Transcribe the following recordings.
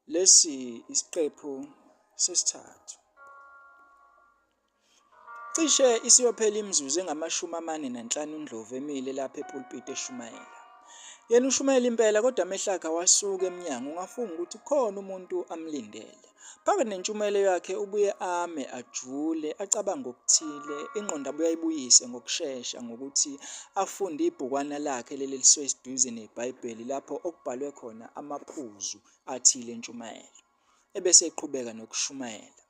Lesi isiqephu sesithathu. Cishe isiyophela imizuzu engamashumi 45 uNdlovu emile lapha epulpiti eshumayela. Yena ushumayela impela kodwa amehlo akhe awasuki emnyango ungafunga ukuthi kukhona umuntu amlindele. Phakathi nentshumayelo yakhe ubuye ame ajule acabange okuthile, ingqondo abuye ayibuyise ngokushesha ngokuthi afunde ibhukwana lakhe leli eliseduze neBhayibheli lapho okubhalwe khona amaphuzu athile entshumayelo, ebese eqhubeka nokushumayela.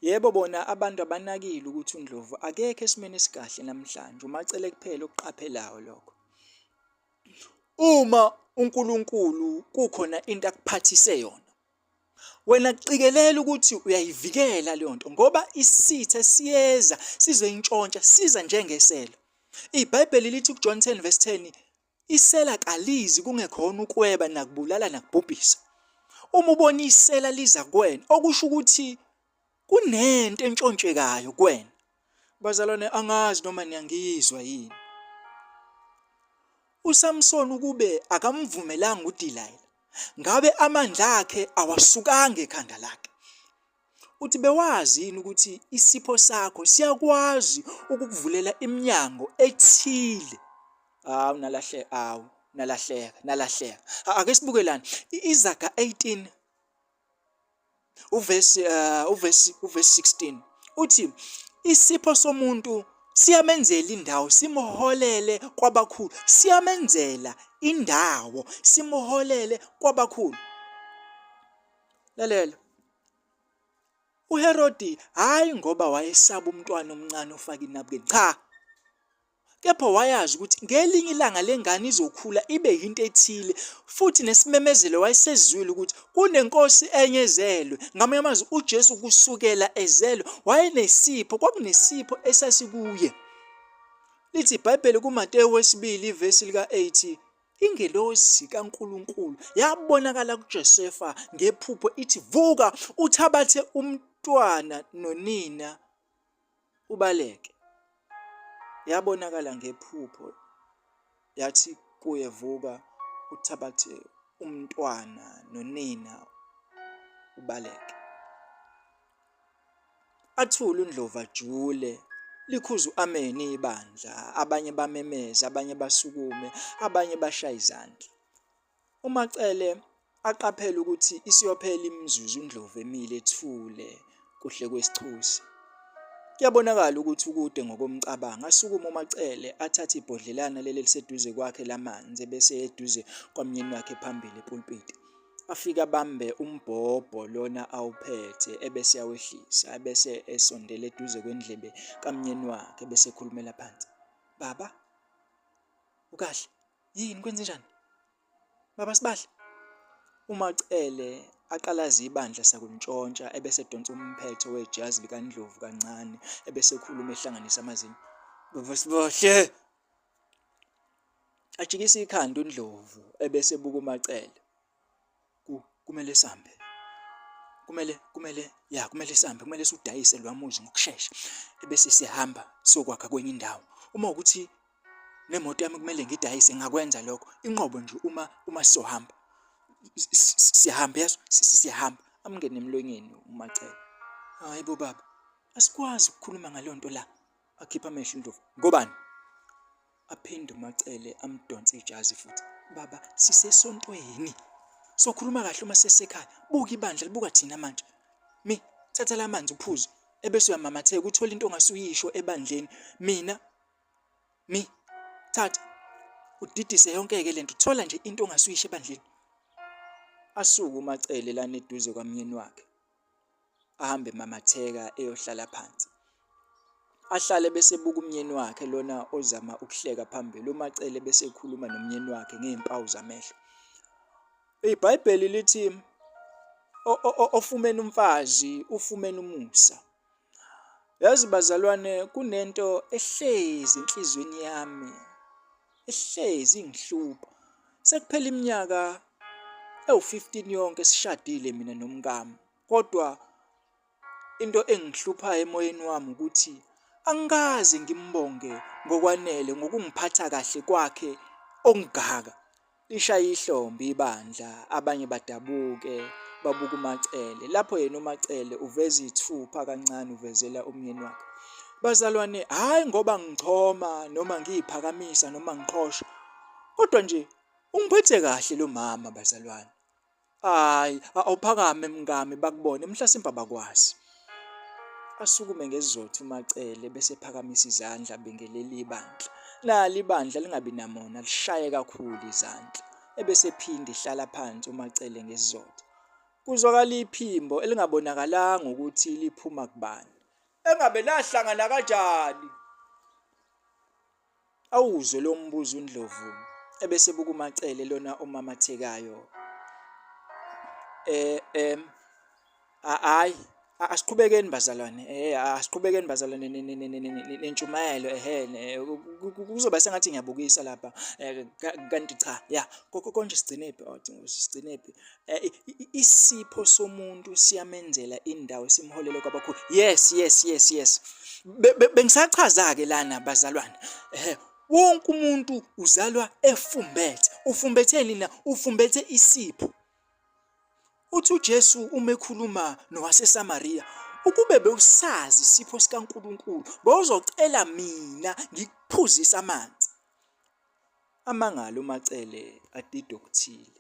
Yebo bona abantu abanakile ukuthi uNdlovu akekho esimeni esikahle namhlanje, uMaCele kuphela okuqaphelayo lokho. Uma uNkulunkulu kukhona into akuphathise yona, wena qikelela ukuthi uyayivikela leyo nto ngoba isitha siyeza sizoyintshontsha, siza njengesela. IBhayibheli lithi kuJohn 10 verse 10 Isela kalizi kungekhona ukweba nakubulala nakubhubhisa. Uma ubona isela liza kuwena okusho ukuthi kunento entshontshekayo kuwena. Bazalwane angazi noma niyangizwa yini. USamson ukube akamvumelanga uDelilah ngabe amandla akhe awasukanga ekhanda lakhe. Uthi bewazi yini ukuthi isipho sakho siyakwazi ukukuvulela iminyango ethile? Hawu nalahleka, hawu nalahleka, nalahleka. Ake sibuke lana. Izaga 18 uvesi uvesi uvesi 16 uthi isipho somuntu siyamenzela indawo simholele kwabakhulu, siyamenzela indawo simholele kwabakhulu. Lalela. UHerodi hhayi ngoba wayesaba umntwana omncane ofaka inabukeni, cha. Kepha wayazi ukuthi ngelinye ilanga le ngane izokhula ibe yinto ethile futhi nesimemezelo wayesezwile ukuthi kunenkosi enye ezelwe. Ngamanye amazwi uJesu kusukela ezelwe wayenesipho, kwakunesipho esasikuye. Lithi iBhayibheli kuMateyu wesibili ivesi lika-8 Ingelosi kaNkulunkulu yabonakala kuJosefa ngephupho ithi, Vuka, uthabathe umntwana nonina ubaleke. Yabonakala ngephupho yathi kuye, Vuka, uthabathe umntwana nonina ubaleke. Athule uNdlovu ajule, likhuze u-ameni ibandla, abanye bamemeze, abanye basukume, abanye bashaye izandla. UMaCele aqaphele ukuthi isiyophela imizuzu uNdlovu emile ethule kuhle kwesichusi. Kuyabonakala ukuthi ukude ngokomcabango. Asukume uMaCele athathe ibhodlelana leli eliseduze kwakhe lamanzi ebese eya eduze kwamnyeni wakhe phambili epulpiti. Afike abambe umbhobho lona awuphethe ebese eyawehlisa ebese esondela eduze kwendlebe kamnyeni wakhe ebese ekhulumela phansi. Baba, ukahle? Yini kwenzenjani? Baba Sibahle? UMaCele aqalaze ibandla sakuntshontsha ebese edonsa umphetho wejazi likaNdlovu kancane ebese ekhuluma ehlanganisa amazinyo. Baba Sibahle! Ajikise ikhanda uNdlovu ebese ebuka uMaCele. Kumele sihambe. Kumele kumele ya kumele sihambe kumele siwudayise lowa muzi ngokushesha ebese siyahamba siyokwakha kwenye indawo. Uma ukuthi nemoto yami kumele ngidayise ngingakwenza lokho inqobo nje uma uma sizohamba. Siyahamba yezwa siyahamba. Amngene emlonyeni uMaCele. Hhayi bo baba asikwazi ukukhuluma ngaleyo nto la. Akhiphe amehlo uNdlovu. Ngobani? Aphinde uMaCele amdonse ijazi futhi. Baba sisesontweni. Sokhuluma kahle uma sesisekhaya. Buka ibandla libuka thina manje. Mi, thatha la manzi uphuze. Ebese uyamamatheka uthole into ongasuyisho ebandleni. Mina mi, thatha udidise yonke-ke lento. Thola nje into ongasuyisho ebandleni. Asuke uMaCele lana eduze kwamnyeni wakhe. Ahambe emamatheka eyohlala phansi. Ahlale bese ebuka umnyeni wakhe lona ozama ukuhleka phambili. UMaCele bese ekhuluma nomnyeni wakhe ngey'mpawu zamehlo. IBhayibheli lithi ofumene umfazi ufumene umusa. Yazi bazalwane kunento ehlezi enhliziyweni yami ehlezi ingihlupha. Sekuphele iminyaka ewu-15 yonke sishadile mina nomkami kodwa into engihluphayo emoyeni wami ukuthi angikaze ngimbonge ngokwanele ngokungiphatha kahle kwakhe okungaka. Lishaye ihlombe ibandla abanye badabuke babuka uMaCele. Lapho yena uMaCele uveza iy'thupha kancane uvezela umyeni wakhe. Bazalwane, hhayi ngoba ngichoma noma ngiy'phakamisa noma ngiqhosha kodwa nje ungiphethe kahle lo mama bazalwane. Hayi, awuphakame mngami bakubone mhlasimpe abakwazi. Asukume ngesizotha uMaCele bese ephakamisa izandla abingelele ibandla. Nalo ibandla lingabi namona lishaye kakhulu izandla. Ebese ephinda ehlala phansi uMaCele ngesizotha. Kuzwakala iphimbo elingabonakalanga ukuthi liphuma kubani. Engabe nahlangana kanjani? Awuzwe lo mbuzo uNdlovu ebesebuka uMaCele lona omamathekayo. Eh em hayi asiqhubekeni bazalwane eh asiqhubekeni bazalwane nentshumayelo ehe kuzoba sengathi ngiyabukisa lapha eh, kanti cha ya konje sigcinephi oh, sigcinephi eh, isipho somuntu siyamenzela indawo simholele kwabakhulu yes yes yes yes bengisachaza ke lana bazalwane ehe wonke umuntu uzalwa efumbethe ufumbetheni na ufumbethe isipho uthi uJesu uma ekhuluma nowaseSamaria ukube bewusazi isipho sikaNkuluNkulu bowuzocela mina ngikuphuzise amanzi amangalo uMacele adide okuthile.